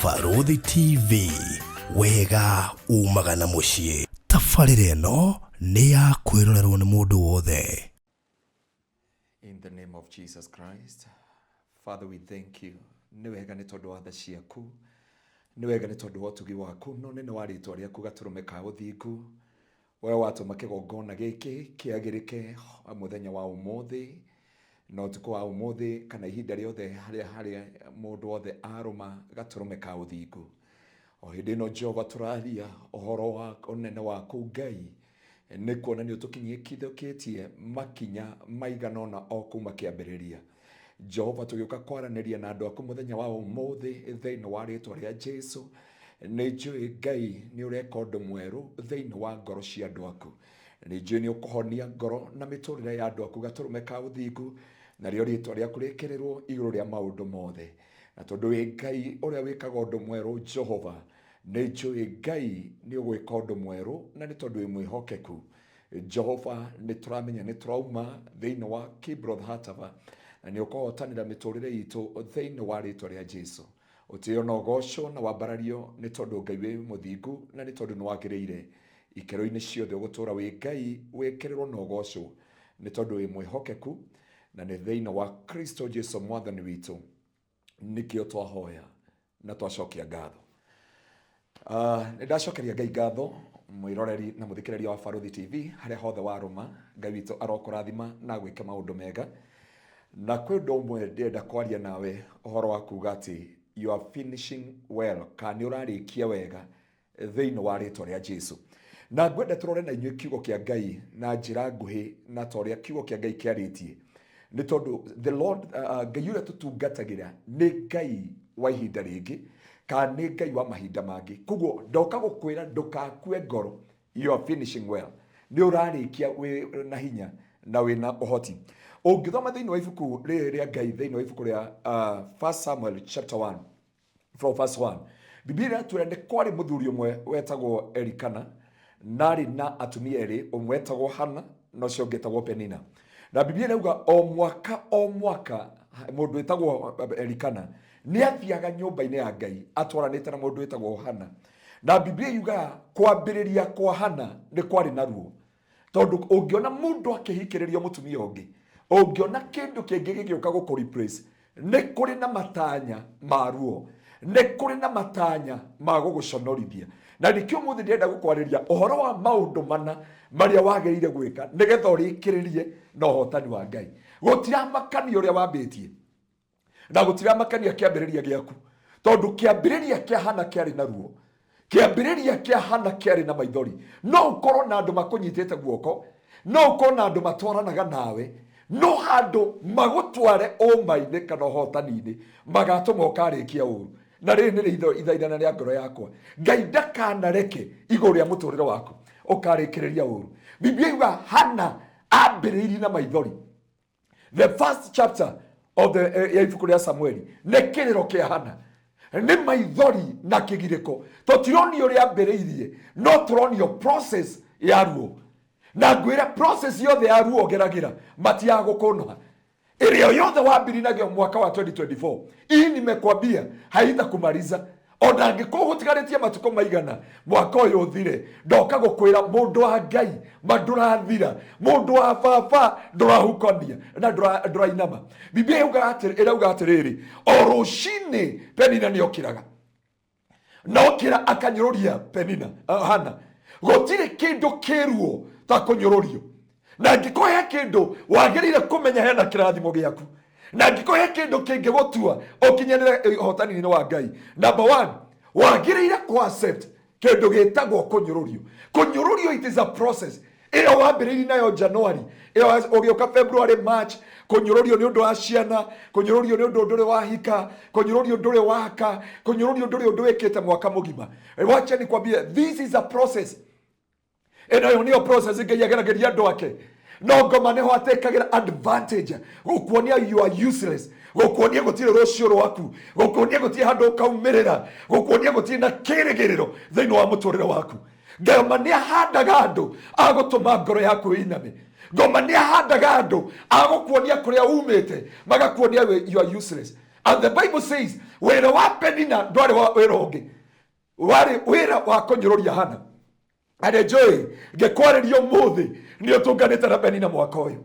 Barũthi TV, wega umaga na mũciĩ. Tabarĩra ĩno nĩ ya kwĩrorerwo nĩ mũndũ wothe. In the name of Jesus Christ, Father, we thank you. Nĩ wega nĩ tondũ wa tha ciaku, nĩ wega nĩ tondũ wa ũtugi waku, na ũnene wa rĩtwa rĩaku gatũrũme ka ũthingu. We watũma kĩgongona gĩkĩ kĩagĩrĩke mũthenya wa ũmũthĩ na ũtukũ wa ũmũthĩ kana ihinda rĩothe harĩa harĩa mũndũ wothe arũma gatũrũme ka ũthingu. O hĩndĩ ĩno Jehova tũraria ũhoro wa ũnene waku Ngai, nĩ kuona nĩ ũtũkinyĩkithũkĩtie makinya maigana ũna o kuma kĩambĩrĩria. Jehova tũgĩũka kwaranĩria na andũ aku mũthenya wa ũmũthĩ thĩinĩ wa rĩtwa rĩa Jesu. Nĩ njũĩ Ngai nĩ ũreka ũndũ mwerũ thĩinĩ wa ngoro cia andũ aku. Nĩ njũĩ nĩ ũkũhonia ngoro na mĩtũrĩre ya andũ aku gatũrũme ka ũthingu, narĩo rĩtwa rĩaku rĩkĩrĩrwo igũrũ rĩa maũndũ mothe. Na tondũ wĩ Ngai ũrĩa wĩkaga ũndũ mwerũ Jehova, nĩ njũĩ Ngai nĩ ũgwĩka ũndũ mwerũ na nĩ tondũ wĩ mwĩhokeku. Jehova nĩ tũramenya nĩ tũrauma thĩinĩ wa Kibroth Hatava na nĩ ũkũhotanĩra mĩtũrĩre itũ thĩinĩ wa rĩtwa rĩa Jesu. Ũtĩo na ũgocwo na wambarario nĩ tondũ Ngai wĩ mũthingu na nĩ tondũ nĩ wagĩrĩire. Ikĩro-inĩ ciothe ũgũtũra wĩ Ngai wĩkĩrĩrwo na ũgocwo nĩ tondũ wĩ mwĩhokeku na nĩ thĩinĩ wa Kristo Jesu mwathani witũ nĩkĩo twahoya na twacokia ngatho. Nĩ ndacokeria Ngai ngatho mwĩroreri na mũthikĩrĩria wa Barũthi TV harĩa hothe warũma. Ngai witũ arokũrathima na agwĩke maũndũ mega. Na kwĩ ũndũ ũmwe ndĩrenda kwaria nawe ũhoro wa kuga atĩ you are finishing well, kana nĩ ũrarĩkia wega thĩinĩ wa rĩtwa rĩa Jesu. Na ngwenda tũrore na inyuĩ kiugo kĩa Ngai na njĩra nguhĩ na ta ũrĩa kiugo kĩa Ngai kĩarĩtie, nĩ tondũ the Lord, Ngai ũrĩa tũtungatagĩra nĩ Ngai wa ihinda rĩngĩ kana nĩ Ngai wa mahinda mangĩ. Koguo ndoka gũkwĩra ndũgakue ngoro, you are finishing well, nĩ ũrarĩkia wĩ na hinya na wĩ na ũhoti. Ũngĩthoma thĩinĩ wa ibuku rĩrĩ rĩa Ngai, thĩinĩ wa ibuku rĩa 1 Samuel chapter 1 from verse 1, Biblia ĩratwĩra nĩ kwarĩ mũthuri ũmwe wetagwo Elikana na arĩ na atumia erĩ, ũmwe wetagwo Hana na ũcio ũngĩ etagwo Penina. Na Biblia ĩrauga o mwaka o mwaka mũndũ wĩtagwo Elikana nĩ athiaga nyũmba-inĩ ya Ngai atwaranĩte na mũndũ wĩtagwo Hana. Na Biblia yugaga kwambĩrĩria kwa Hana nĩ kwarĩ na ruo, tondũ ũngĩona mũndũ akĩhikĩrĩrio mũtumia ũngĩ, ũngĩona kĩndũ kĩngĩ gĩgĩũka gũkũ replace, nĩ kũrĩ na matanya ma ruo, nĩ kũrĩ na matanya ma gũgũconorithia. Na nĩkĩo ũmũthĩ ndĩrenda gũkwarĩria ũhoro wa maũndũ mana marĩa wagĩrĩire gwĩka nĩgetha ũrĩkĩrĩrie na ũhotani wa Ngai. Gũtiramakania ũrĩa wambĩtie na gũtiramakania kĩambĩrĩria gĩaku, tondũ kĩambĩrĩria kĩa Hana kĩarĩ na ruo, kĩambĩrĩria kĩa Hana kĩarĩ na maithori. No ũkorwo na andũ makũnyitĩte guoko, no ũkorwo na andũ matwaranaga nawe, no handũ magũtware ũma-inĩ kana ũhotani-inĩ magatũma ũkarĩkia ũru. Na rĩrĩ nĩ ithaithana rĩa ngoro yakwa, Ngai ndakanareke igũrũ rĩa mũtũrĩre waku ũkarĩkĩrĩria ũru. Biblia yuga Hana ambĩrĩirie na maithori. The first chapter of the ya ibuku rĩa Samueli nĩ kĩrĩro kĩa Hana, nĩ maithori na kĩgirĩko. Tũtironio ũrĩa ambĩrĩirie, no tũronio process ya ruo. Na ngwĩra process yothe ya ruo ũgeragĩra matiagũkũnoha. Ĩrĩa yothe wambiri nagyo mwaka wa 2024, hii nimekwambia haitakumaliza. Ona angĩkorwo gũtigarĩtie matukũ maigana mwaka ũyũ ũthire, ndoka gũkwĩra mũndũ wa Ngai ma ndũrathira, mũndũ wa baba ndũrahukania na ndũrainama. Biblia ĩrauga atĩrĩrĩ, o rũcinĩ Penina nĩokĩraga, na okĩra akanyũrũria Penina, Hana. Gũtirĩ kĩndũ kĩruo ta kũnyũrũrio. Na angĩkorwo he kĩndũ wagĩrĩire kũmenya hena kĩrathimo gĩaku, na angĩkorwo he kĩndũ kĩngĩgũtua ũkinyanĩre ũhotani-inĩ wa Ngai, number 1, wagĩrĩire kũ accept kĩndũ gĩtagwo kũnyũrũrio. Kũnyũrũrio, it is a process. Ĩyo wambĩrĩirie nayo January, ĩyo ũgĩũka February, March, kũnyũrũrio nĩ ũndũ wa ciana, kũnyũrũrio nĩ ũndũ ndũrĩ wahika, kũnyũrũrio ndũrĩ waka, kũnyũrũrio ndũrĩ ũndũ wĩkĩte mwaka mũgima. Wacha nikwambie, this is a process. Ĩno yo nĩyo process Ngai ageragĩria andũ ake. No ngoma nĩho atekagĩra advantage gũkuonia you are useless, gũkuonia gũtirĩ rũciũ rwaku, gũkuonia gũtirĩ handũ ũkaumĩrĩra, gũkuonia gũtirĩ na kĩrĩgĩrĩro thĩinĩ wa mũtũrĩre waku. Ngoma nĩ ahandaga andũ agũtũma ngoro yaku ĩiname. Ngoma nĩ ahandaga andũ agũkuonia kũrĩa umĩte, magakuonia you are useless. And the Bible says, Wĩra wa Penina ndwarĩ wa wĩra ũngĩ, warĩ wĩra wa kũnyũrũria Hana. Na nĩ njũĩ ngĩkwarĩria ũmũthĩ nĩ ũtũnganĩte na Penina mwaka ũyũ.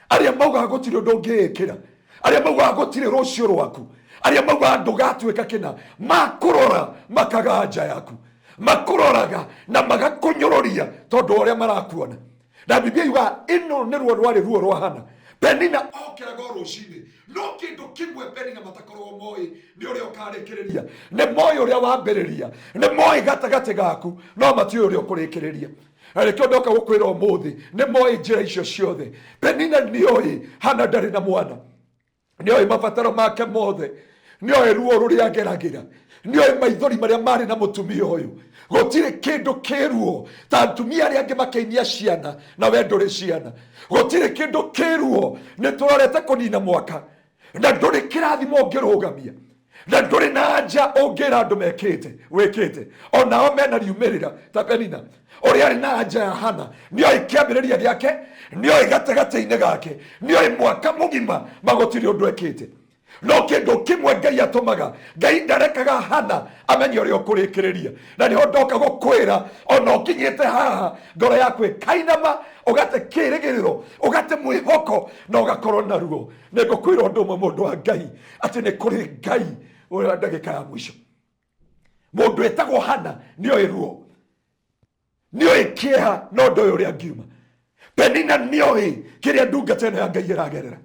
Arĩa maugaga gũtirĩ ũndũ ũngĩĩkĩra, arĩa maugaga gũtirĩ rũciũ rwaku, arĩa maugaga ndũgatuĩka kĩna, makũrora makaga nja yaku, makũroraga na magakũnyũrũria tondũ wa ũrĩa marakuona. Na Biblia yugaga ĩno nĩ ruo rwarĩ ruo rwa Hana. Penina okĩraga o rũcinĩ, no kĩndũ kĩmwe Penina matakoragwo moĩ nĩ ũrĩa ũkarĩkĩrĩria. Nĩ moĩ ũrĩa wambĩrĩria, nĩ moĩ gatagatĩ gaku, no matiũĩ ũrĩa ũkũrĩkĩrĩria. Na nĩkĩo ndoka gũkwĩra ũmũthĩ, nĩ moĩ njĩra icio ciothe. Penina nĩoĩ Hana ndarĩ na mwana, nĩoĩ mabataro make mothe, nĩoĩ ruo rũrĩa ageragĩra, nĩoĩ maithori marĩa marĩ na mũtumia ũyũ. Gũtirĩ kĩndũ kĩruo ta atumia arĩa angĩ makĩinia ciana na we ndũrĩ ciana. Gũtirĩ kĩndũ kĩruo, nĩ tũrorete kũnina mwaka na ndũrĩ kĩrathimo ũngĩrũgamia, na ndũrĩ na anja ũngĩra andũ mekĩte wĩkĩte, onao mena riumĩrĩra ta Penina ũrĩa arĩ na anja ya Hana. Nĩoĩ kĩambĩrĩria gĩake, nĩoĩ gatagatĩ-inĩ gake, nĩoĩ mwaka mũgima magũtirĩ ũndũ ekĩte. No kĩndũ kĩmwe Ngai atũmaga, Ngai ndarekaga Hana amenye ũrĩa ũkũrĩkĩrĩria. Na nĩho ndoka gũkwĩra, ona ũkinyĩte haha ngoro yaku ĩkainama, ũgate kĩrĩgĩrĩro, ũgate mwĩhoko na ũgakorwo na ruo. Nĩ ngũkwĩra ũndũ ũmwe mũndũ wa Ngai, atĩ nĩ kũrĩ Ngai ũrĩa ndagĩka ya mũico. Mũndũ wĩtagwo Hana nĩoĩ ruo, nĩoĩ kĩeha, no ndoĩ ũrĩa angiuma. Penina nĩoĩ kĩrĩa ndungata ĩno ya Ngai ĩragerera,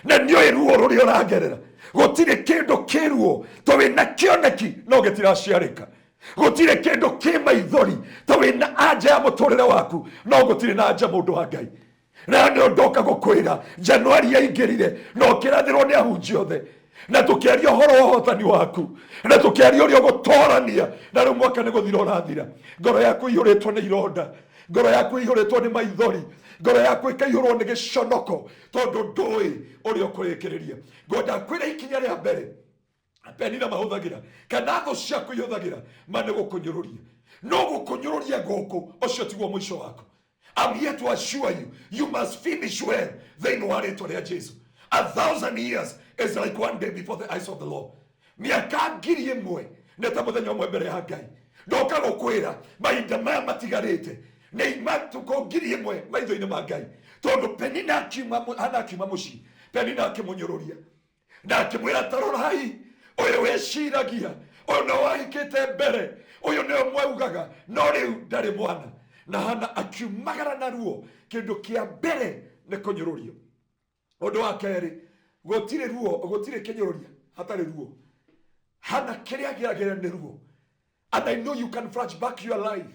na nĩoĩ ruo rũrĩa ũragerera. Gũtirĩ kĩndũ kĩruo to wĩna kĩoneki no gĩtiraciarĩka. Gũtirĩ kĩndũ kĩ maithori to wĩna anja ya mũtũrĩre waku no gũtirĩ na anja mũndũ wa Ngai. Na nĩ ndoka gũkwĩra, Januari yaingĩrire na ũkĩrathĩrwo nĩ ahunjia othe, na tũkĩaria ũhoro wa ũhotani waku, na tũkĩaria ũrĩa ũgũtorania, na rĩu mwaka nĩ gũthira ũrathira. Ngoro yaku ĩiyũrĩtwo nĩ ironda, ngoro yaku ĩiyũrĩtwo nĩ maithori, ngoro yaku ĩkaiyũrwo nĩ gĩconoko tondũ ndũĩ ũrĩa ũkũrĩkĩrĩria. Ngwenda kwĩra ikinya rĩa mbere Penina mahũthagĩra kana thũ ciaku ihũthagĩra ma nĩ gũkũnyũrũria. No gũkũnyũrũria gũkũ, ũcio tiguo mũico waku. I'm here to assure you, you must finish well thĩinĩ wa rĩtwa rĩa Jesu. 1,000 years is like one day before the eyes of the Lord. Mĩaka 1,000 nĩ ta mũthenya ũmwe mbere ya Ngai. Ndoka gũkwĩra mahinda maya matigarĩte nĩ matukũ 1,000 maitho-inĩ ma Ngai. Tondũ Penina akiuma, Hana akiuma mũciĩ, Penina akĩmũnyũrũria na akĩmwĩra, tarorai ũyũ wĩciragia, ũyũ nĩ wahikĩte mbere, ũyũ nĩwe mwaugaga, no rĩu ndarĩ mwana. Na Hana akiumagara na ruo. Kĩndũ kĩa mbere nĩ kũnyũrũrio. Ũndũ wa kerĩ, gũtirĩ ruo, gũtirĩ kĩnyũrũria hatarĩ ruo. Hana kĩrĩa agĩagĩra nĩ ruo. And I know you can flash back your life.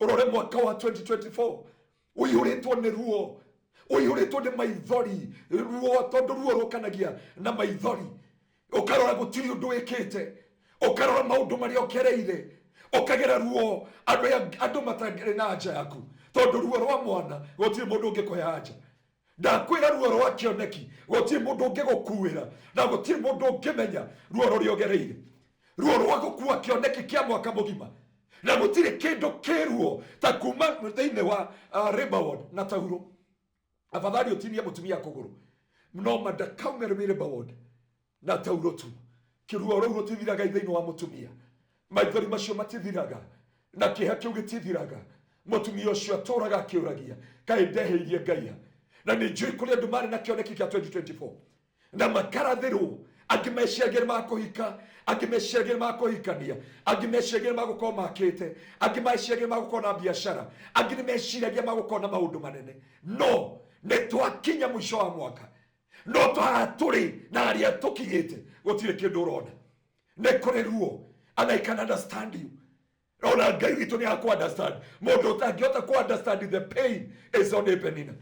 Ũrore mwaka wa 2024 ũiyũrĩtwo nĩ ruo, ũiyũrĩtwo nĩ maithori, ruo tondũ ruo rũkanagia na maithori. Ũkarora gũtirĩ ũndũ wĩkĩte, ũkarora maũndũ marĩa ũkereire, ũkagera ruo andũ matarĩ na anja yaku, tondũ ruo rwa mwana gũtirĩ mũndũ ũngĩkũhe anja. Ndakwĩra ruo rwa kĩoneki gũtirĩ mũndũ ũngĩgũkuĩra, na gũtirĩ mũndũ ũngĩmenya ruo rũrĩa ũgereire. Ruo rwa gũkua kĩoneki kĩa mwaka mũgima, na gũtirĩ kĩndũ kĩruo ta kuma thĩinĩ wa labor ward na tauro. Afadhali ũtinie mũtumia kũgũrũ, no mandakaume rĩ labor ward na tauro tu. Kĩruo rũu rũtithiraga thĩinĩ wa mũtumia, maithori macio matithiraga, na kĩeha kĩu gĩtithiraga. Mũtumia ũcio atũraga akĩũragia, kaĩ ndeheirie Ngai ha? Na nĩ njũĩ kũrĩ andũ marĩ na kĩoneki kĩa 2024 na makarathĩrwo, angĩ meciragia nĩ makũhika, angĩ meciragia nĩ makũhikania, angĩ meciragia nĩ magũkorwo makĩte, angĩ meciragia nĩ magũkorwo na biacara, angĩ nĩ meciragia magũkorwo na maũndũ manene. No nĩ twakinya mũico wa mwaka, no twaha tũrĩ na harĩa tũkinyĩte gũtirĩ kĩndũ ũrona. Nĩ kũrĩ ruo, and I can understand you. Ona Ngai witũ nĩ akũ understand. Mũndũ ũtangĩhota kũ understand the pain is only Penina.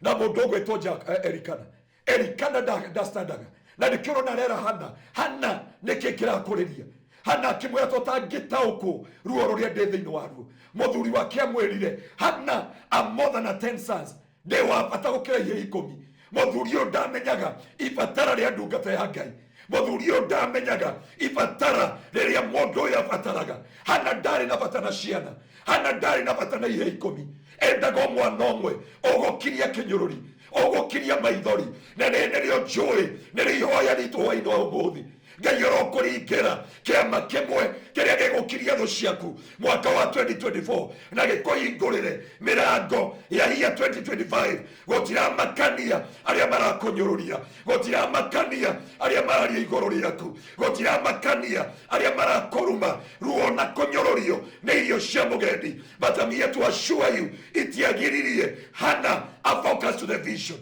Na mũndũ ũgwĩtwo Jack, Elikana. Elikana ndastandaga. Na nĩkĩo ũrona arera Hana. Hana, nĩkĩ kĩrakũrĩria? Hana akĩmwĩra tũtangĩtaũkwo ruo rũrĩa ndĩ thĩinĩ wa ruo. Mũthuri wake amwĩrire, Hana, I'm more than a 10 sons. Ndĩ wa bata gũkĩra ihĩĩ 10. Mũthuri ũyũ ndamenyaga ibatara rĩa ndungata ya Ngai. Mũthuri ũyũ ndamenyaga ibatara rĩrĩa mũndũ ũyũ abataraga. Hana ndarĩ na bata na ciana. Hana ndarĩ na bata na ihĩĩ 10. Endaga o mwana ũmwe ũgũkiria kĩnyũrũri, ũgũkiria maithori. Na nĩ nĩrĩo njũĩ, nĩrĩo ihoya ritũ hwaĩ-inĩ wa ũmũthĩ. Ngai ũrokũringĩra kĩama kĩmwe kĩrĩa gĩgũkiria thũ ciaku mwaka wa 2024 na gĩkũhingũrĩre mĩrango ya year 2025. Gũtiramakania arĩa marakũnyũrũria, gũtiramakania arĩa mararia igũrũ rĩaku, gũtiramakania arĩa marakũruma. Ruo na kũnyũrũrio nĩ irio cia mũgendi, but I'm here to assure you itiagiririe Hana a focus to the vision.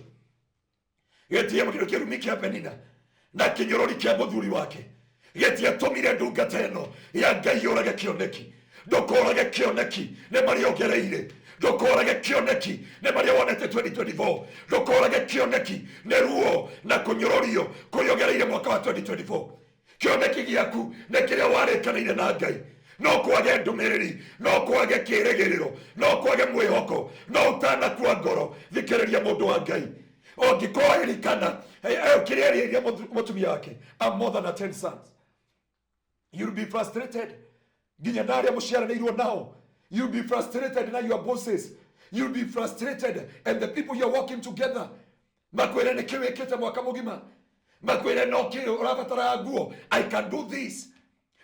Gĩtĩo kĩrĩ kĩrumi kĩa Penina na kĩnyũrũri kĩa mũthuri wake gĩtiatũmire ndungata ĩno ya Ngai yũrage kĩoneki. Ndũkorage kĩoneki nĩ marĩa ũgereire, ndũkorage kĩoneki nĩ marĩa wonete 2024, ndũkorage kĩoneki nĩ ruo na kũnyũrũrio kũrĩa ũgereire mwaka wa 2024. Kĩoneki gĩaku nĩ kĩrĩa warĩkanĩire na Ngai. No kwage ndũmĩrĩri, no kwage kĩrĩgĩrĩro, no kwage mwĩhoko, no ũtanakua ngoro, thikĩrĩria mũndũ wa Ngai. Ũngĩkorwo Elikana kĩrĩa erĩirie mũtumia wake, I'm more than a 10 sons, you'll be frustrated nginya na arĩa mũciaranĩirwo nao. You'll be frustrated na your bosses, you'll be frustrated and the people you're working together makwĩre nĩ kĩ wĩkĩte mwaka mũgima, makwĩre no kĩ ũrabatara nguo. I can do this,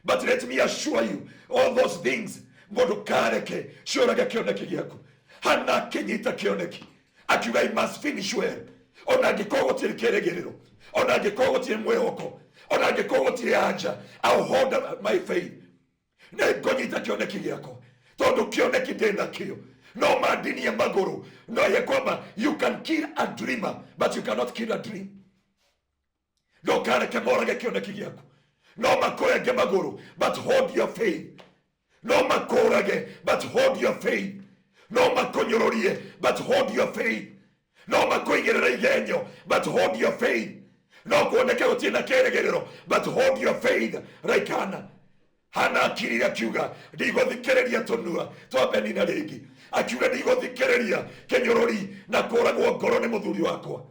but let me assure you, all those things mũndũ kareke ciũrage kĩoneki gĩaku. Hana akĩnyita kĩoneki akiuga, "I must finish well." Ona angĩkorwo gũtirĩ kĩrĩgĩrĩro, ona angĩkorwo gũtirĩ mwĩhoko, ona angĩkorwo gũtirĩ anja, I'll hold my faith. Nĩ ngũnyita kĩoneki gĩakwa tondũ kĩoneki ndĩ nakĩo no mandinie magũrũ. No ya kwamba you can kill a dreamer, but you cannot kill a dream. Ndũkareke morage kĩoneki gĩaku. No makũrenge magũrũ, but hold your faith. No makũrage, but hold your faith. No makũnyũrũrie, but hold your faith. No makũigĩrĩre igenyo, but hold your faith. No kuoneke gũtirĩ na kĩrĩgĩrĩro, but hold your faith. Like Hannah. Hana akirire akiuga, "Ndigũthikĩrĩria tũnua twa Penina rĩngĩ." Akiuga, "Ndigũthikĩrĩria kĩnyũrũri na kũragwo ngoro nĩ mũthuri wakwa."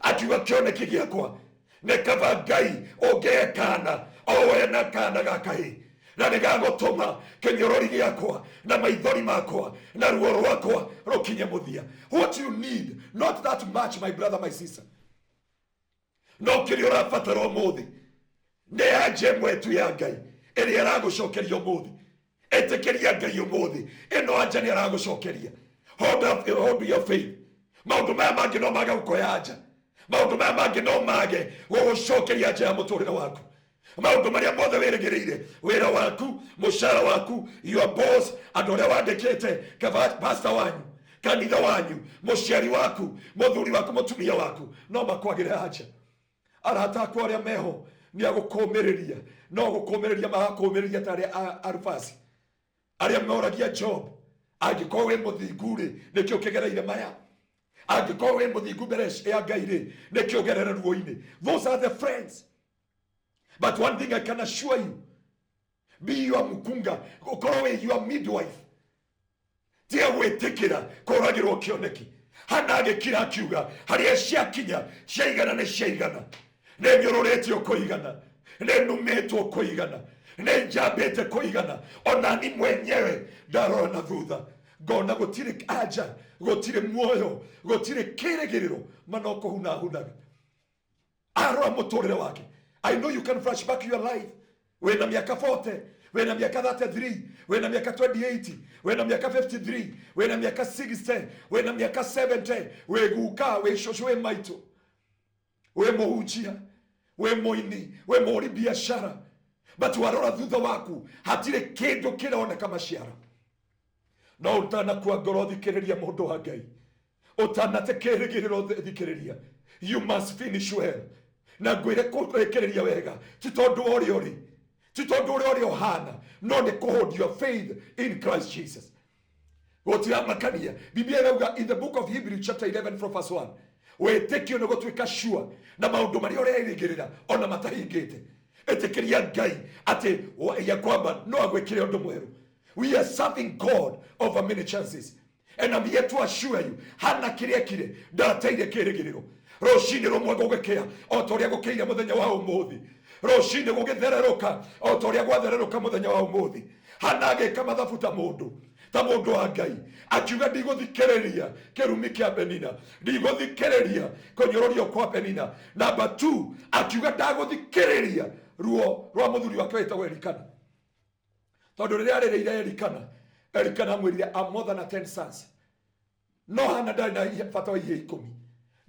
Akiuga, "Kĩoneki gĩakwa nĩ kaba Ngai ũngĩhe kana o we na kana ga kahĩ, na nĩ gagũtũma kĩnyũrũri gĩakwa na maithori makwa na ruo rwakwa rũkinye mũthia." What you need, not that much, my brother, my sister, no kĩrĩa ũrabatara ũmũthĩ nĩ anja ĩmwe tu ya Ngai ĩrĩa ĩragũcokeria ũmũthĩ. Ĩtĩkĩria Ngai ũmũthĩ ĩno anja nĩ aragũcokeria. Hold up, hold your faith. Maũndũ maya mangĩ no mage gũkoya anja, maũndũ maya mangĩ no mage gũgũcokeria anja ya mũtũrĩre waku. Maũndũ marĩa mothe wĩrĩgĩrĩire, wĩra waku, mũcara waku, your boss, andũ arĩa wandĩkĩte, pastor wanyu, kanitha wanyu, mũciari waku, mũthuri waku, mũtumia waku, no makwagĩre anja. Arata aku arĩa meho nĩ agũkũmĩrĩria, no gũkũmĩrĩria magakũmĩrĩria ta arĩa Arufasi arĩa moragia Job, "Angĩkorwo wĩ mũthingu rĩ, nĩkĩo kĩgereire maya? Angĩkorwo wĩ mũthingu mbere ya Ngai rĩ, nĩkĩo ũgerere ruo-inĩ?" Those are the friends. But one thing I can assure you, be your mukunga, ũkorwo wĩ your midwife, tiga gwĩtĩkĩra kũragĩrwo kĩoneki. Hana agĩkira akiuga, "Harĩa ciakinya ciaigana, nĩ ciaigana. Nĩ nyũrũrĩtio kũigana, nĩ numĩtwo kũigana, nĩ njambĩte kũigana. Onani mwenyewe ndarora na thutha ngona gũtirĩ anja, gũtirĩ muoyo, gũtirĩ kĩrĩgĩrĩro, ma no kũhunahunaga." Arora mũtũrĩre wake. I know you can flash back your life. Wĩna mĩaka 40, wĩna mĩaka 33, wĩna mĩaka 28, wĩna mĩaka 53, wĩna mĩaka 60, wĩna mĩaka 70, wĩ guka, wĩ cũcũ, wĩ maitũ, wĩ mũhunjia, wĩ mũini, wĩ mũhũri biacara, but warora thutha waku hatirĩ kĩndũ kĩroneka maciaro. No ũtanakua ngoro, thikĩrĩria mũndũ wa Ngai, ũtanate kĩrĩgĩrĩro, thikĩrĩria, you must finish well. Na ngwĩre, kũrĩkĩrĩria wega ti tondũ wa ũrĩa ũrĩ, ti tondũ ũrĩa ũhana, no nĩ kũhold your faith in Christ Jesus. Gũtiramakania. Biblia ĩrauga in the book of Hebrew chapter 11 from verse 1, wĩtĩkio nĩ gũtuĩka sure na maũndũ marĩa ũrerĩgĩrĩra ona matahingĩte. Ĩtĩkĩria Ngai atĩ ya kwamba no agwĩkĩre ũndũ mwerũ. We are serving God over many chances, and I'm here to assure you, Hana kĩrĩa ekire, ndateire kĩrĩgĩrĩro. Rũcinĩ rũmwe gũgĩkĩa o ta ũrĩa gũkĩire mũthenya wa ũmũthĩ, rũcinĩ gũgĩthererũka o ta ũrĩa gwathererũka mũthenya wa ũmũthĩ. Hana agĩka mathabu ta mũndũ wa Ngai, akiuga, "Ndigũthikĩrĩria kĩrumi kĩa Penina, ndigũthikĩrĩria kũnyũrũrio kwa Penina." Number 2, akiuga, "Ndagũthikĩrĩria." Ruo rwa mũthuri wake wĩtagwo Elikana, tondũ rĩrĩa arĩrĩire Elikana, Elikana amwĩrire, "I'm more than a 10 sons." No Hana ndarĩ na bata wa ihe 10.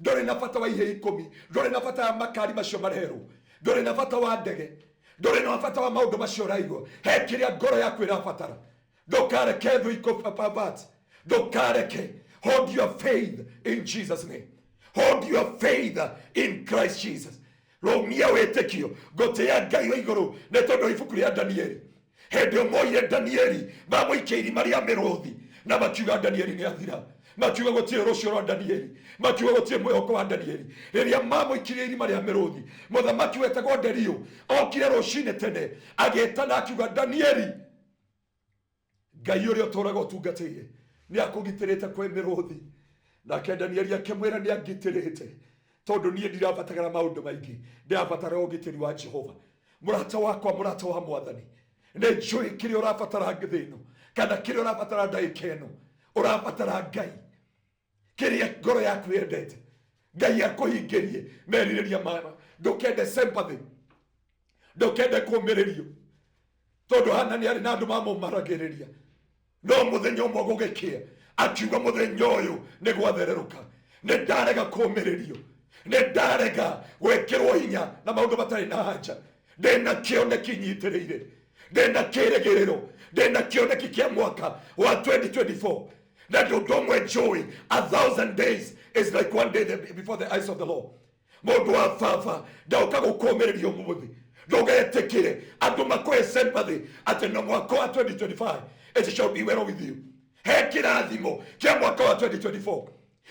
Ndũrĩ na bata wa ihe 10, ndũrĩ na bata wa makari macio marerwo, ndũrĩ na bata wa ndege, ndũrĩ na bata wa maũndũ macio ũraigua. He kĩrĩa ngoro yaku ĩrabatara. Ndũkareke thũ ikũpapat, ndũkareke. Hold your faith in Jesus' name. Hold your faith in Christ Jesus. Rũmia wĩtĩkio. Ngũtĩĩa Ngai wa igũrũ nĩ tondũ ibuku rĩa Danieli, hĩndĩ ĩyo moire Danieli mamũikia irima rĩa mĩrũthi na makiuga Danieli nĩ athira, makiuga gũtirĩ rũciũ rwa Danieli, makiuga gũtirĩ mwĩhoko wa Danieli. Rĩrĩa mamũikirie irima rĩa mĩrũthi, mũthamaki wetagwo Dario okire rũcinĩ tene, agĩtana, akiuga, "Danieli, Ngai ũrĩa ũtũraga ũtungatĩire nĩ akũgitĩrĩte kwĩ mĩrũthi?" Nake Danieli akĩmwĩra, "Nĩ angitĩrĩte, tondũ niĩ ndirabatara maũndũ maingĩ, ndĩrabatara ũgitĩri wa Jehova." Mũrata wakwa, mũrata wa Mwathani, nĩ njũĩ kĩrĩa ũrabatara thĩ ĩno kana kĩrĩa ũrabatara ndagĩka ĩno. Ũrabatara Ngai, kĩrĩa ngoro yaku yendete, Ngai akũhingĩrie merirĩria maya. Ndũkende sympathy, ndũkende kũmĩrĩrio, tondũ Hana nĩ arĩ na andũ mamũmaragĩrĩria. No mũthenya ũmwe gũgĩkĩa, akiuga, "Mũthenya ũyũ nĩ gwathererũka. Nĩ ndarega kũmĩrĩrio, nĩ ndarega gwĩkĩrwo hinya na maũndũ matarĩ na anja. Ndĩna kĩoneki nyitĩrĩire, ndĩna kĩrĩgĩrĩro, ndĩna kĩoneki kĩa mwaka wa 2024. Na ũndũ ũmwe njũĩ, 1,000 days is like one day before the eyes of the Lord." Mũndũ wa baba, ndoka gũkũmĩrĩria ũmũthĩ, ndũgetĩkĩre andũ makũhe sympathy atĩ no mwaka wa 2025 it shall be well with you. He kĩrathimo kĩa mwaka wa 2024,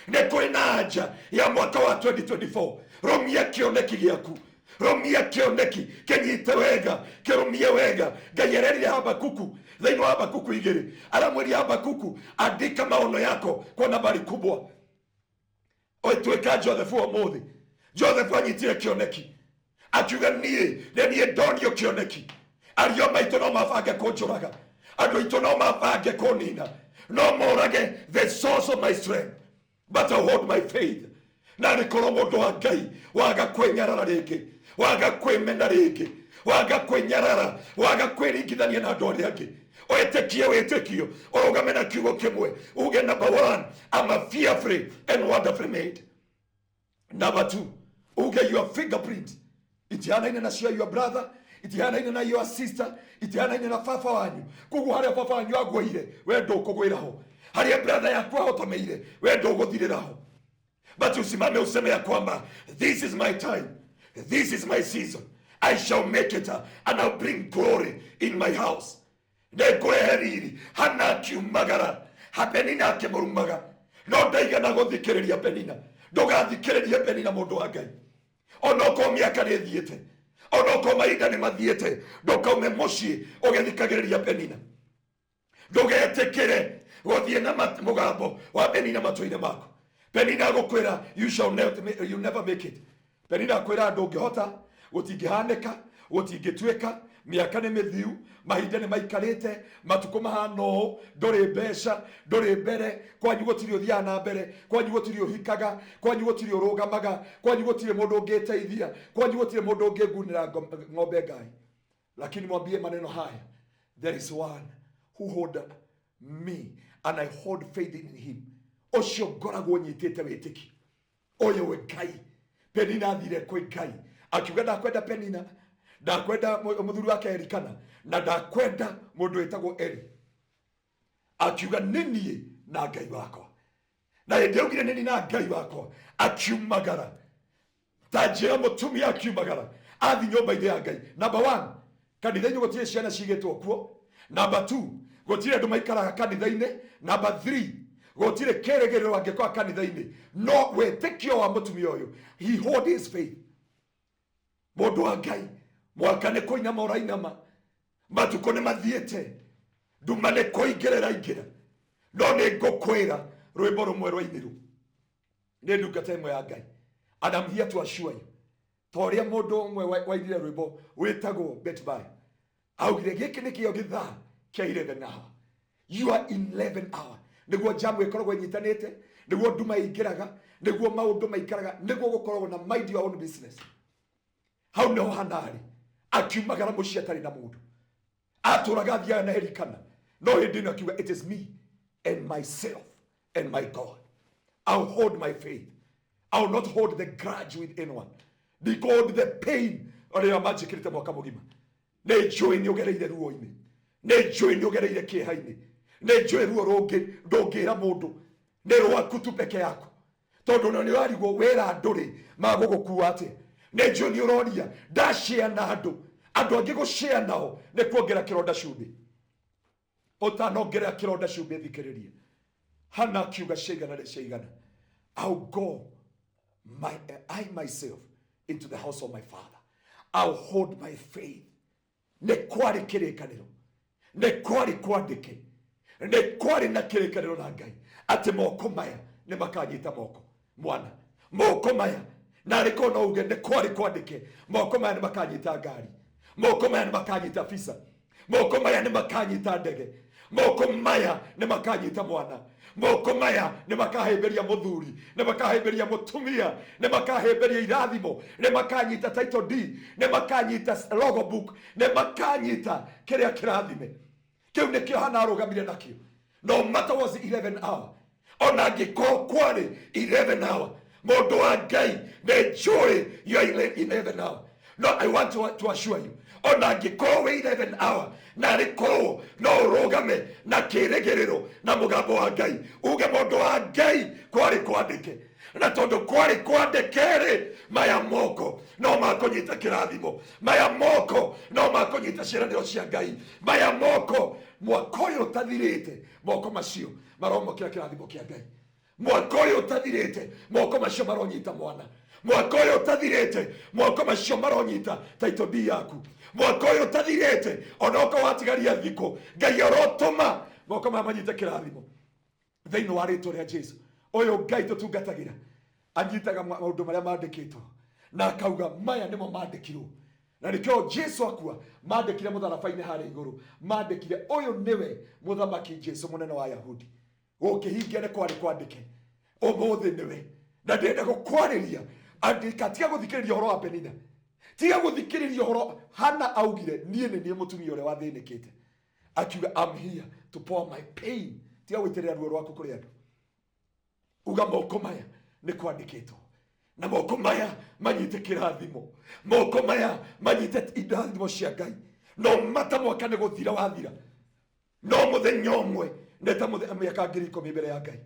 nĩ kũrĩ na anja ya mwaka wa 2024. Rũmia kĩoneki gĩaku, rũmia kĩoneki, kĩnyite wega, kĩrũmie wega. Ngai ererire Habakuku, thĩinĩ wa Habakuku 2, aramwĩria Habakuku, "Andika maono yako kwa nambari kubwa." Oituĩka Joseph ũmũthĩ. Joseph anyitire kĩoneki, akiuga, "Niĩ nĩ niĩ ndonio kĩoneki. Ariũ maitũ no mabange kũnjũraga, andũ aitũ no mabange kũnina, no morage the source of my strength, but I hold my faith." Na nĩkorwo mũndũ wa Ngai waga kwĩnyarara rĩngĩ, waga kwĩmena rĩngĩ, waga kwĩnyarara, waga kwĩringithania na andũ arĩa angĩ, wĩtĩkie wĩtĩkio, ũrũgame na kiugo kĩmwe, uge, "Number one, I'm a fearfully and wonderfully made." Number two, uge your fingerprint itihanaine na cia your brother, itihanaine na your sister, itihanaine na baba wanyu. Koguo harĩa baba wanyu agwĩire, we ndũkũgwĩra ho. Harĩa brother yaku ahotomeire, we ndũgũthirĩra ho. But usimame useme ya kwamba, "This is my time, this is my season. I shall make it and I'll bring glory in my house. Nĩngũrehe riri." Hana akiumagara, Penina akĩmũrumaga, no ndaigana gũthikĩrĩria Penina. Ndũgathikĩrĩrie Penina, mũndũ wa Ngai. Onokorwo mĩaka nĩ ĩthiĩte, onokorwo mahinda nĩ mathiĩte, ndũkaume mũciĩ ũgĩthikagĩrĩria Penina. Ndũgetĩkĩre gũthiĩ na mũgambo wa Penina matũ-inĩ maku. Penina agũkwĩra, "You shall never, you never make it." Penina akwĩra, "Ndũngĩhota, gũtingĩhanĩka, gũtingĩtuĩka. Mĩaka nĩ mĩthiu, mahinda nĩ maikarĩte, matukũ mahana ũũ, ndũrĩ mbeca, ndũrĩ mbere kwanyu, gũtirĩ ũthiaga na mbere kwanyu, gũtirĩ ũhikaga kwanyu, gũtirĩ ũrũgamaga kwanyu, gũtirĩ mũndũ ũngĩteithia kwanyu, gũtirĩ mũndũ ũngĩngunĩra ng'ombe ngai." Lakini mwambie maneno haya, "There is one who hold me and I hold faith in him." Ũcio ngoragwo nyitĩte wĩtĩki ũyũ we Ngai. Penina athire kwĩ Ngai, akiuga, "Ndakwenda Penina, ndakwenda mũthuri wake Elikana, na ndakwenda mũndũ wĩtagwo Eli." Akiuga, "Nĩ niĩ na Ngai wakwa." Na hĩndĩ augire, "Nĩ niĩ na Ngai wakwa," akiumagara ta njĩra mũtumia, akiumagara athi nyũmba-inĩ ya Ngai. Number one, kanitha-inĩ gũtirĩ ciana cigĩtwo kuo. Number two, gũtirĩ andũ maikaraga kanitha-inĩ. Number three, gũtirĩ kĩrĩgĩrĩro angĩkorwo kanitha-inĩ. No wĩtĩkio wa mũtumia ũyũ, he hold his faith. Mũndũ wa Ngai, mwaka nĩ kũinama ũrainama, matukũ nĩ mathiĩte, nduma nĩ kũingĩra ĩraingĩra, no nĩ ngũkwĩra rwĩmbo rũmwe rwainirwo nĩ ndungata ĩmwe ya Ngai, and I'm here to assure you, ta ũrĩa mũndũ ũmwe wainire rwĩmbo wĩtagwo Betbayo augire, "Gĩkĩ nĩkĩo gĩthaa kĩa 11 hour." You are in 11 hour. Nĩguo jamu ĩkoragwo ĩnyitanĩte, nĩguo nduma ĩingĩraga, nĩguo maũndũ maikaraga, nĩguo gũkoragwo na mind your own business. Hau nĩho Hanarĩ. Akiumagara mũciĩ atarĩ na mũndũ. Atũraga athiaga na Elikana. No hĩndĩ ĩno akiuga, it is me and myself and my God. I'll hold my faith. I'll not hold the grudge with anyone. Because the pain ũrĩa manjĩkĩrĩte mwaka mũgima. Nĩ njũĩ nĩ ũgereire ruo-inĩ. Nĩ njũĩ nĩ ũgereire kĩeha-inĩ. Nĩ njũĩ ruo rũngĩ ndũngĩra mũndũ. Nĩ rwaku tu peke yako. Tondũ ona nĩ ũrarigwo wĩra andũ-rĩ magũgũkua atĩa. Nĩ njũĩ nĩ ũroria ndashare na andũ. Andũ angĩ gũshare nao nĩ kuongerera kĩronda cumbĩ. Ũtanongerera kĩronda cumbĩ thikĩrĩria. Hana akiuga ciaigana rĩ ciaigana. I'll go I myself into the house of my father. I'll hold my faith. Nĩ kwarĩ kĩrĩkanĩro. Nĩ kwarĩ kwandĩke. Nĩ kwarĩ na kĩrĩkanĩro na Ngai atĩ moko maya nĩ makanyita moko mwana. Moko maya na arĩ korwo no uge nĩ kwarĩ kwandĩke moko maya nĩ makanyita ngari. Moko maya nĩ makanyita visa. Moko maya nĩ makanyita ndege. Moko maya nĩ makanyita mwana. Moko maya nĩ makahĩmbĩria mũthuri, nĩ makahĩmbĩria mũtumia, nĩ makahĩmbĩria irathimo, nĩ makanyita title deed, nĩ makanyita logbook, nĩ makanyita kĩrĩa kĩrathime. Kĩu nĩkĩo Hana arũgamire nakĩo. No matter was 11 hour. Ona angĩkorwo kwarĩ 11 hour. Mũndũ wa Ngai nĩ njũĩ you are 11 hour. No, I want to assure you. Ona angĩkorwo wĩ 11 hour, na arĩkorwo no ũrũgame na kĩrĩgĩrĩro na mũgambo wa Ngai. Uge mũndũ wa Ngai kwarĩ kwandĩke. Na tondũ kwarĩ kwandĩke-rĩ, maya moko no makũnyita kĩrathimo. Maya moko no makũnyita ciĩranĩro cia Ngai. Maya moko mwaka ũyũ ũtathirĩte, moko macio maromokĩra kĩrathimo kĩa Ngai. Mwaka ũyũ ũtathirĩte, moko macio maronyita mwana. Mwaka ũyũ ũtathirĩte, moko macio maronyita title deed yaku. Mwaka ũyũ ũtathirĩte, onokorwo watigaria thikũ, Ngai arotũma moko maya manyite kĩrathimo. Thĩinĩ wa rĩtwa rĩa Jesu. Ũyũ Ngai tũtungatagĩra anyitaga maũndũ marĩa mandĩkĩtwo na akauga maya nĩmo mandĩkirwo. Na nĩkĩo Jesu akua mandĩkire mũtharaba-inĩ harĩa igũrũ, mandĩkire ũyũ nĩwe mũthamaki Jesu mũnene wa Ayahudi. Gũkĩhingia nĩ kwarĩ kwandĩke, ũmũthĩ nĩwe. Na ndĩrenda gũkwarĩria andĩka, tiga gũthikĩrĩria ũhoro wa Penina, tiga gũthikĩrĩria ũhoro. Hana augire niĩ nĩ niĩ mũtumia ũrĩa wathĩnĩkĩte, akiuga I'm here to pour my pain. Tiga gũitĩrĩra ruo rwaku kũrĩ andũ. Uga moko maya nĩ kwandĩkĩtwo, na moko maya manyite kĩrathimo, moko maya manyite irathimo cia Ngai. No mata mwaka nĩ gũthira wathira, no mũthenya ũmwe nĩ ta mĩaka ngiri ikũmi mbere ya Ngai.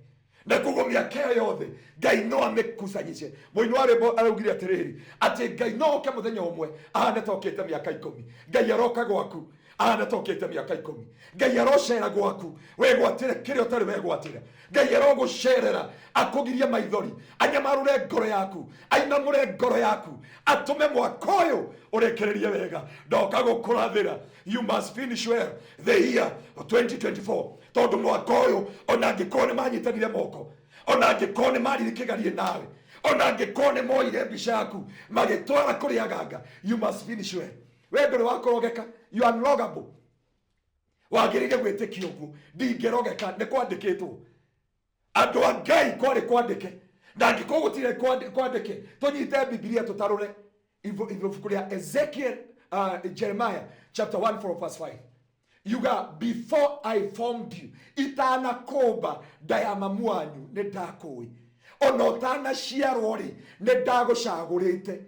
Na koguo mĩaka ĩyo yothe Ngai no amĩkucanyice. Mũini wa rwĩmbo araugire atĩrĩrĩ, atĩ Ngai no oke mũthenya ũmwe ahane ta okĩte mĩaka ikũmi. Ngai aroka gwaku ahane ta okĩte mĩaka ikũmi. Ngai arocera gwaku wegwatĩre kĩrĩa ũtarĩ wegwatĩra. Ngai arogũcerera akũgirie maithori, anyamarũre ngoro yaku, ainamũre ngoro yaku, atũme mwaka ũyũ ũrĩkĩrĩrie wega. Ndoka gũkũrathĩra, you must finish well the year 2024. Tondũ mwaka ũyũ ona angĩkorwo nĩ manyitanire moko, ona angĩkorwo nĩ marire kĩgerio nawe, ona angĩkorwo nĩ moire mbica yaku magĩtwara kũrĩ aganga, you must finish well. We ndũrĩ wakũrogeka, you are unlogable. Wagĩrĩire gwĩtĩkia ũguo, ndingĩrogeka, nĩ kwandĩkĩtwo. Andũ a Ngai kwarĩ kwandĩke, na angĩkorwo gũtirĩ kwandĩke, tũnyite Bibilia tũtarũre ibuku rĩa Ezekiel, Jeremiah chapter 1 from verse 5. Yuga, before I formed you, itanakũmba nda ya mamu wanyu nĩ ndakũĩ, ona ũtanaciarwo rĩ nĩ ndagũcagũrĩte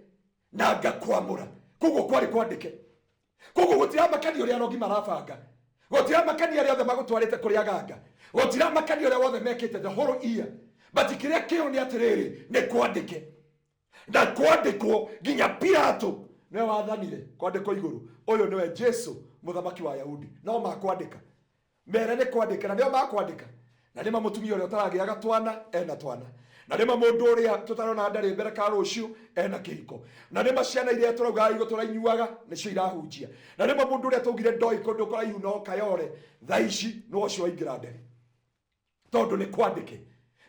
na ngakwamũra. Koguo kwarĩ kwandĩke. Koguo gũtiramakania ũrĩa arogi marabanga, gũtiramakania arĩa othe magũtwarĩte kũrĩ aganga, gũtiramakania ũrĩa wothe mekĩte the whole year, but kĩrĩa kĩo nĩ atĩrĩrĩ, nĩ kwandĩke. Na kwandĩkwo nginya Pilato nĩwe wathanire kwandĩkwo igũrũ, ũyũ nĩwe Jesu mũthamaki wa Ayahudi. No makwandĩka, mere nĩ kwandĩka, na nĩo makwandĩka. Na nĩma mũtumia ũrĩa ũtaragĩaga twana ena twana, na nĩma mũndũ ũrĩa tũtarona ndarĩ mbere ka rũciũ ena kĩhiko, na nĩma ciana iria tũrauga igũ tũrainyuaga nĩcio irahunjia, na nĩma mũndũ ũrĩa twaugire ndoĩ kũndũ kũraihu no Kayore thaa ici nĩ ũcio waingĩra ndege, tondũ nĩ kwandĩke.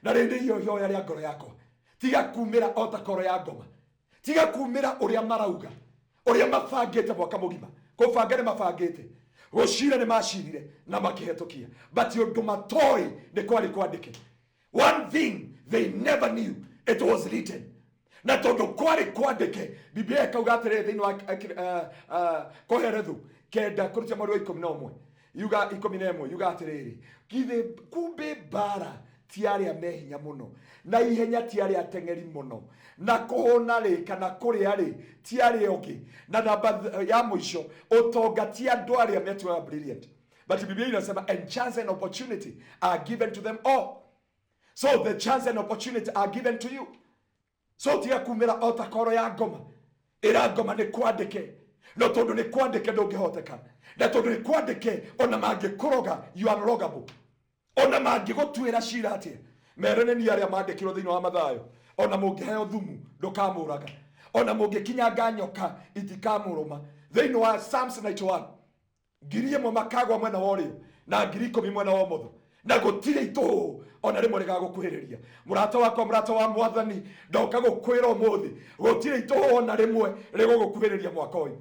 Na rĩu nĩ ihoya rĩa ngoro yakwa, tiga kumĩra o ta koro ya ngoma, tiga kumĩra ũrĩa marauga, ũrĩa mabangĩte mwaka mũgima. Kũbanga nĩ mabangĩte, gũcira nĩ macirire na makĩhetũkia, but ũndũ matoĩ nĩ kwarĩ kwandĩke. One thing they never knew, it was written. Na tondũ kwarĩ kwandĩke, Biblia ĩkauga atĩrĩrĩ thĩinĩ wa Kohelethu kenda kũrutia mweri wa 11, yuga 11, yuga atĩrĩrĩ, githĩ kumbĩ mbara ti arĩa me hinya mũno, na ihenya ti arĩa ateng'eri mũno, na kũhũna rĩ kana kũrĩa rĩ ti arĩa ũngĩ, na namba ya mũico, ũtonga ti andũ arĩa metuaga brilliant. But Biblia inasema, and chance and opportunity are given to them all. So the chance and opportunity are given to you. So tiga kumĩra o ta koro ya ngoma ĩra ngoma nĩ kwandĩke, no tondũ nĩ kwandĩke ndũngĩhoteka, na tondũ nĩ kwandĩke ona mangĩkũroga you are unrogable, ona mangĩgũtuĩra cira atĩa, mere nĩ niĩ arĩa mandĩkirwo thĩinĩ wa Mathayo, ona mũngĩheo thumu ndũkamũraga, ona mũngĩkinyanga nyoka itikamũrũma. Thĩinĩ wa Psalms 91, 1,000 makagwa mwena wa ũrĩo na 10,000 mwena wa ũmotho, na gũtirĩ itũhũhũ ona rĩmwe rĩgagũkuhĩrĩria. Mũrata wakwa, mũrata wa Mwathani, ndoka gũkwĩra ũmũthĩ, gũtirĩ itũhũhũ ona rĩmwe rĩgũgũkuhĩrĩria mwaka ũyũ.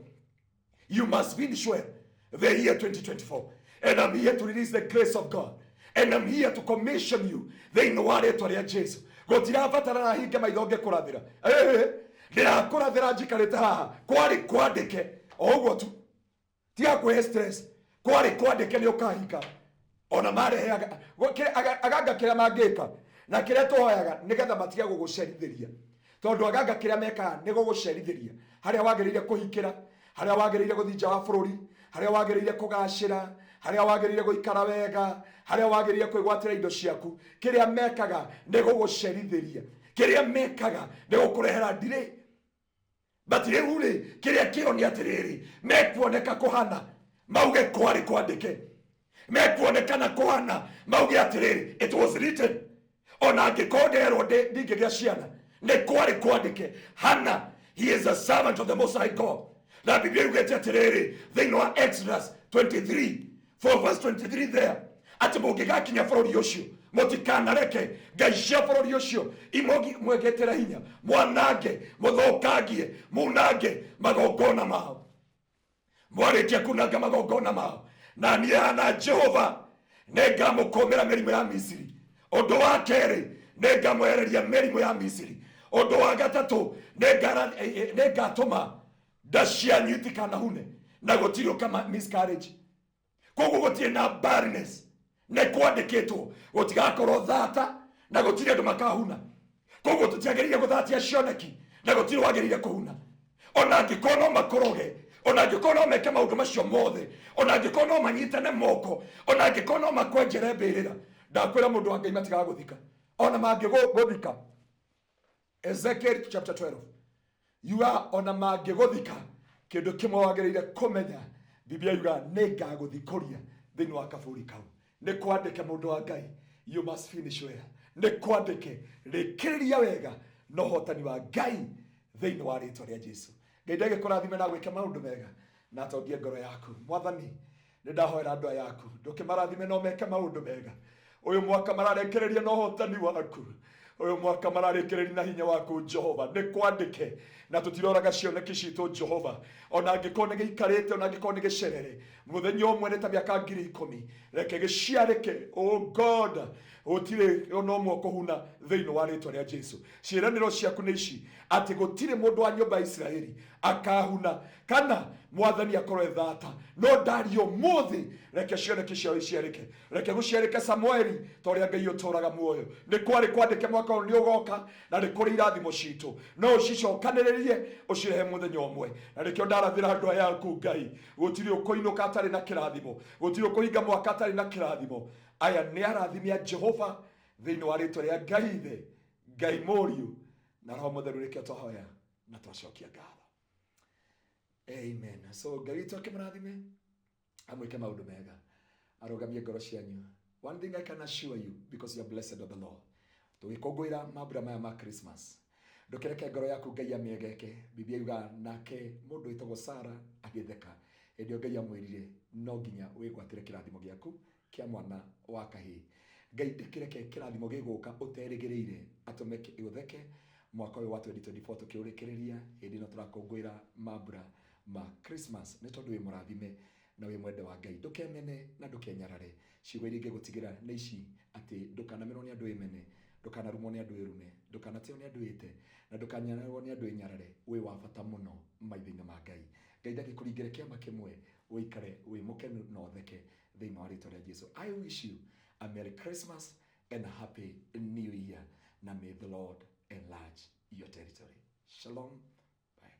You must finish well the year 2024. And I'm here to release the grace of God. And I'm here to commission you. Thĩinĩ wa rĩtwa rĩa Jesu. Gũtirabatara na hinge maitho ngĩkũrathĩra. Ndĩrakũrathĩra njikarĩte haha. Kwarĩ kwandĩke. O ũguo tu. Tiga kwĩhe stress. Kwarĩ kwandĩke nĩ ũkahika. Ona marehe aganga kĩrĩa mangĩka na kĩrĩa tũhoyaga nĩgetha matige gũgũcerithĩria, tondũ aganga kĩrĩa mekaga nĩ gũgũcerithĩria harĩa wagĩrĩire kũhikĩra, harĩa wagĩrĩire gũthiĩ nja wa bũrũri, harĩa wagĩrĩire kũgacĩra, harĩa wagĩrĩire gũikara wega, harĩa wagĩrĩire kwĩgwatĩra indo ciaku. Kĩrĩa mekaga nĩ gũgũcerithĩria, kĩrĩa mekaga nĩ gũkũrehera delay. But rĩu rĩ, kĩrĩa kĩronia atĩrĩrĩ, mekuoneka kũhana mauge kwarĩ kwandĩke, mekuonekana kũhana mauge atĩrĩrĩ, it was written. Ona angĩkorwo nderwo ndingĩgĩa ciana, nĩ kwarĩ kwandĩke. Hana, he is a servant of the Most High God. Na Biblia yugĩte atĩrĩrĩ thĩinĩ wa Exodus 23 4 verse 23 there, atĩ mũngĩgakinya bũrũri ũcio, mũtikanareke ngai cia bũrũri ũcio imwĩgĩtĩre hinya, mwanange, mũthũkangie, munange magongona mao. Mwarĩkia kunanga magongona mao, na niĩ hana Jehova nĩngamũkũmĩra mĩrimũ ya Misiri. Ũndũ wa kerĩ, nĩngamwehereria mĩrimũ ya Misiri. Ũndũ wa gatatũ, nĩngatũma nda cianyu itikanahune, na gũtirĩ ũkama miscarriage. Koguo gũtirĩ na barrenness, nĩ kwandĩkĩtwo gũtigakorwo thata na gũtirĩ andũ makahuna. Koguo tũtiagĩrĩire gũthatia cioneki na gũtirĩ wagĩrĩire kũhuna. Ona angĩkorwo no makũroge, ona angĩkorwo no meke maũndũ macio mothe, ona angĩkorwo no manyitane moko, ona angĩkorwo no makwenjere mbĩrĩra, ndakwĩra mũndũ wa Ngai, matigagũthika ona mangĩgũthika. Ezekiel chapter 12 yuga ona mangĩgũthika, kĩndũ kĩmwe wagĩrĩire kũmenya, Biblia yuga nĩngagũthikũria thĩinĩ wa kaburi kau. Nĩ kwandĩke, mũndũ wa Ngai, you must finish well. Nĩ kwandĩke, rĩkĩrĩria wega na ũhotani wa Ngai thĩinĩ wa rĩtwa rĩa Jesu. Ngai ndagĩkũrathime na gwĩka maũndũ mega na atongie ngoro yaku. Mwathani, nĩ ndahoera andũ aya aku, ndũkĩmarathime no meke maũndũ mega. Ũyũ mwaka mararĩkĩrĩria na ũhotani waku, ũyũ mwaka mararĩkĩrĩria na hinya waku Jehova. Nĩ kwandĩke na tũtiroraga cioneki citũ Jehova, ona angĩkorwo nĩ gĩikarĩte, ona angĩkorwo nĩ gĩcerere, mũthenya ũmwe nĩ ta mĩaka 10,000, reke gĩciarĩke. Oh God, gũtirĩ ona ũmwe ũkũhuna thĩinĩ wa rĩtwa rĩa Jesu. Ciĩranĩro ciaku nĩ ici, atĩ gũtirĩ mũndũ wa nyũmba ya Isiraeli akahuna kana Mwathani akorwo ethata. No ndaria ũmũthĩ, reke cioneki ciao iciarĩke, reke gũciarĩke Samueli, ta ũrĩa Ngai ũtũraga muoyo. Nĩ kwarĩ kwandĩke mwaka ũyũ nĩ ũgoka na nĩ kũrĩ irathimo citũ, no ũcicokanĩrĩrie ũcirehe mũthenya ũmwe. Na nĩkĩo ndarathĩra andũ aya aku Ngai, gũtirĩ ũkũinũka atarĩ na kĩrathimo, gũtirĩ ũkũhinga mwaka atarĩ na kĩrathimo. Aya nĩ arathime a Jehova thĩinĩ wa rĩtwa rĩa Ngai Ithe, Ngai Mũriũ na Roho Mũtheru. Nĩkĩo twahoya na twacokia ngatho, amen. So Ngai witũ akĩmũrathime, amwĩke maũndũ mega, arũgamie ngoro cianyu. One thing I can assure you, because you are blessed of the Lord, tũgĩkũngũĩra mambura maya ma Christmas, ndũkĩreke ngoro yaku Ngai amĩegeke. Biblia yuga nake mũndũ wĩtagwo Sara agĩtheka hĩndĩ ĩyo Ngai amwĩrire no nginya wĩgwatĩre kĩrathimo gĩaku kĩa mwana wa kahĩĩ. Ngai ndakĩreke kĩrathimo gĩgũka ũterĩgĩrĩire atũme ũtheke mwaka ũyũ wa 2024 tũkĩũrĩkĩrĩria, hĩndĩ ĩno tũrakũngũĩra mambura ma Christmas, nĩ tondũ wĩ mũrathime na wĩ mwende wa Ngai. Ndũkemene na ndũkenyarare. Ciugo iria ingĩgũtigĩra nĩ ici, atĩ ndũkanamenwo nĩ andũ, wĩmene. Ndũkanarumwo nĩ andũ ĩrume, ndũkanateo nĩ andũ ĩte, na ndũkanyararwo nĩ andũ ĩnyarare. Wĩ wa bata mũno maitho-inĩ ma Ngai. Ngai ndagĩkũringĩre kĩama kĩmwe, ũikare wĩ mũkenu na ũtheke thĩinĩ wa rĩtwa rĩa Jesu. I wish you a Merry Christmas and a Happy New Year, na may the Lord enlarge your territory. Shalom. Bye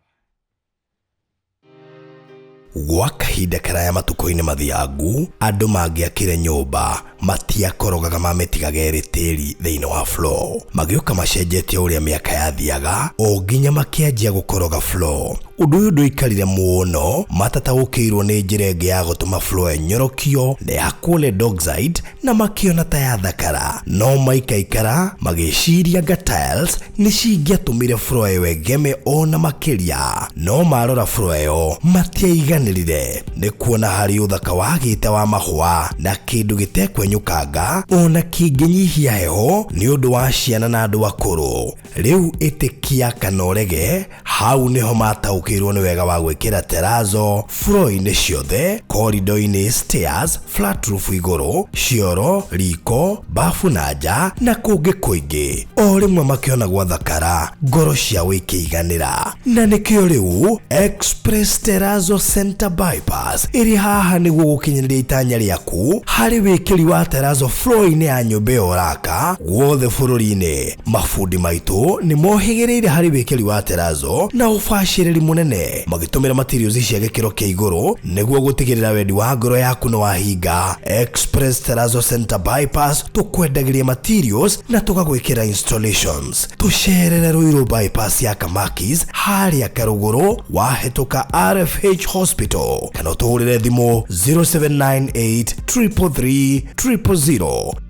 bye. Gwa kahinda karaya matukũ-inĩ mathiangu, andũ mangĩakire nyũmba matiakorogaga mamĩtigaga ĩrĩ tĩri thĩinĩ wa floor. Magĩũka macenjetie ũrĩa mĩaka yathiaga o nginya makĩanjia gũkoroga floor. Ũndũ ũyũ ndũikarire mũno matataũkĩirwo nĩ njĩra ĩngĩ ya gũtũma floor ĩnyorokio na yakwo lead oxide, na makĩona ta yathakara. No maikaikara magĩciria nga tiles nĩ cingĩatũmire floor ĩyo ĩgeme ona makĩria. No marora floor ĩyo matiaiganĩrire nĩ kuona harĩ ũthaka wagĩte wa mahũa na kĩndũ gĩtekwenyũkanga ona kĩngĩnyihia heho nĩ ũndũ wa ciana na andũ akũrũ. Rĩu ĩtĩkia kana ũrege, hau nĩho mataũkĩirwo nĩ wega wa gwĩkĩra terrazzo floor-inĩ ciothe, corridor-inĩ, stairs, flat roof igũrũ, cioro, riko, bafu na nja na kũngĩ kũingĩ. O rĩmwe makĩona gwathakara, ngoro ciao ikĩiganĩra. Na nĩkĩo rĩu Express Terrazzo Center Bypass ĩrĩ haha nĩguo gũkinyanĩria itanya rĩaku harĩ wĩkĩri wa terrazzo floor-inĩ ya nyũmba ĩyo ũraka guothe bũrũri-inĩ. Mabundi maitũ nĩ mohĩgĩrĩire harĩ wĩkĩri wa terrazzo na ũbacĩrĩri mũnene, magĩtũmĩra materials cia gĩkĩro kĩa igũrũ nĩguo gũtigĩrĩra wendi wa ngoro yaku nĩ wahinga. Express Terrazzo Center Bypass, tũkwendagĩria materials na tũgagwĩkĩra installations. Tũcerere Ruiru Bypass ya Kamakis harĩa Karũgũrũ wahĩtũka RFH Hospital, kana ũtũhũrĩre thimũ 0798 333 000.